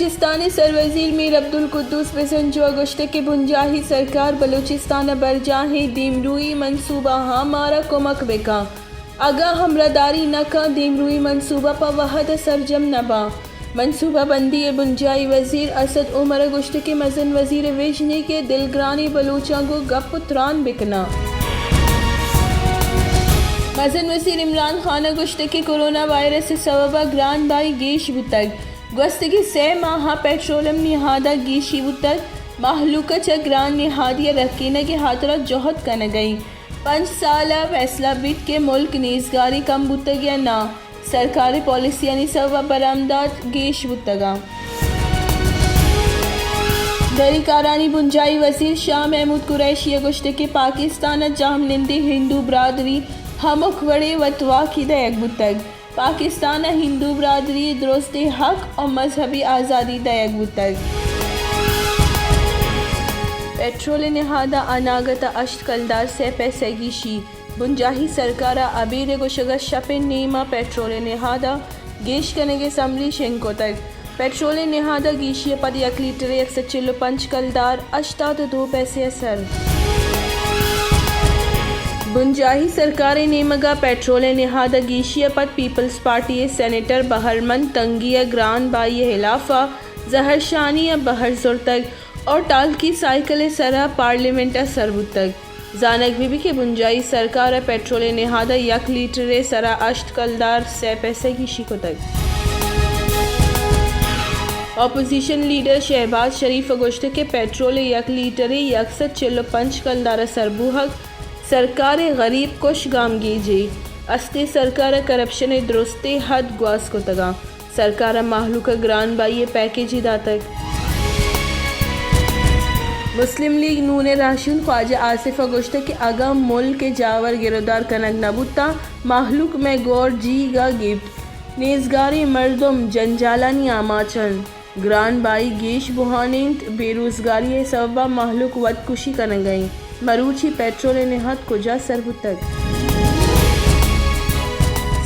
بلوچستان ءِ سروزیر میر عبدالقدوس بزنجو ءَ گوشتگ کہ بنجاہی سرکار بلوچستان ءِ برجاہیں دیمروئی منصوبہاں مارا کمک بہ کن، اگاں ہمراہداری نہ کن، دیمروئی منصوبہ پہ وہد ءَ سرجم نہ باں۔ منصوبہ بندی ءِ بنجاہی وزیر اسد عمر ءَ گوشتگ کہ مزن وزیر ءِ وژن اے کہ دلگرانیں بلوچاں گوں گپ ءُ تران بہ کناں۔ مزن وزیر عمران خان ءَ گوشتگ کہ کورونا وائرس ءِ سوب ءَ گران بائی گیش بوتگ۔ گوستگیں سئے ماہ ءَ پیٹرولیم نہاد ءَ گیشی بوتگ، مہلوک ءَ چہ گران نہادی ءِ رکینگ ءِ ہاترا جہد کنگ ءَ انت۔ پنچ سال ءَ فیصلہ بیت کہ ملک نیزگاری کم بوتگ یا نہ، سرکار ءِ پالیسیانی سوب ءَ برآمدات گیش بوتگ انت۔ دری کارانی بنجاہی وزیر شاہ محمود قریشی ءَ گوشتگ کہ پاکستان ءَ جہمنندیں ہندو برادری ہمک وڑیں وتواکی دئیگ بوتگ۔ پاکستان ءَ ہندو برادری ءِ درستیں حق ءُ مذہبی آزادی دئیگ بوتگ۔ پیٹرول ءِ نہاد ءَ اناگت ءَ ہشت کلدار سئے پیسہ گیشی۔ بنجاہی سرکار ءَ ابید ءِ گوشگ ءَ شپ ءِ نیم ءَ پیٹرول ءِ نہاد ءَ گیش کنگ ءِ سمری شنگ کتگ۔ پیٹرول ءِ نہاد ءَ گیشی ءَ پد یک لیٹرے یک سد چل ءُ پنچ کلدار ہشتاد ءُ دو پیسے ءَ سر۔ بنجاہی سرکار ءِ نیمگ ءَ پیٹرول ءِ نہاد ءَ گیشی ءَ پد پیپلز پارٹی ءِ سینیٹر بہرمند تنگی ءَ گران بائی ءِ ہلاف ءَ زہرشانی ءِ بہر زرتگ اور ٹالکی سائیکل ءِ سر ءَ پارلیمنٹ ءَ سر بوتگ۔ زانگ بہ بیت کہ بنجاہی سرکار ءَ پیٹرول ءِ نہاد ءَ یک لیٹر ءِ سر ءَ ہشت کلدار سئے پیسہ گیشی کتگ۔ اپوزیشن لیڈر شہباز شریف ءَ گوشتگ کہ پیٹرول ءِ یک لیٹرے یک سد چل ءُ پنچ کلدار ءَ سر بوہگ سرکار ءِ غریب کش گامگیجے است ءُ سرکار ءَ کرپشن ءِ درستیں حد گواز کتگ انت۔ سرکار ءَ مہلوک ءَ گران بائی ءِ پیکیجے داتگ۔ مسلم لیگ نون ءِ راہشون خواجہ آصف ءَ گوشتگ کہ اگاں ملک ءِ جاور گرودار کنگ نہ بوتاں، مہلوک مئے گور جیگ ءَ گیپت۔ نیزگاریں مردم جنجالانی آماچ انت۔ گران بائی گیش بوہان انت، بے روزگاری ءِ سبب ءَ مہلوک وت کشی کنگ ءَ انت۔ مروچی پیٹرول ءِ نہاد کجا سر بوتگ؟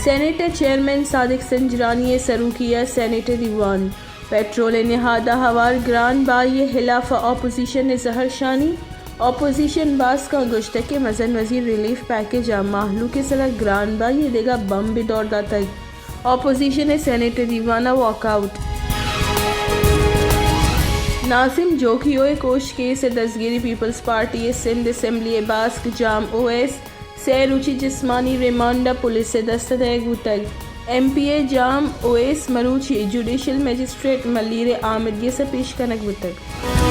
سینیٹ ءِ چیئرمین صادق سنجرانی ءِ سروکی ءَ سینیٹ ءِ دیوان۔ پیٹرول ءِ نہاد ءَ ہوار گران بائی ءِ ہلاف ءَ اپوزیشن ءِ زہرشانی۔ اپوزیشن باسکاں گوشتگ کہ مزن وزیر ریلیف پیکیج ءَ مہلوک ءِ سر ءَ گران بائی ءِ دگہ بمبے دور داتگ۔ اپوزیشن ءِ سینیٹ ءِ دیوان ءَ واک آؤٹ۔ ناظم جوکیو ءِ کوش کیس ءِ دزگیری، پیپلز پارٹی ءِ سندھ اسمبلی ءِ باسک جام اویس سئے روچی جسمانی ریمانڈ ءَ پولیس ءِ دست ءَ دئیگ بوتگ۔ ایم پی اے جام اویس مروچی جوڈیشل مجسٹریٹ ملیر ءِ آمدگس ءَ پیش کنگ بوتگ۔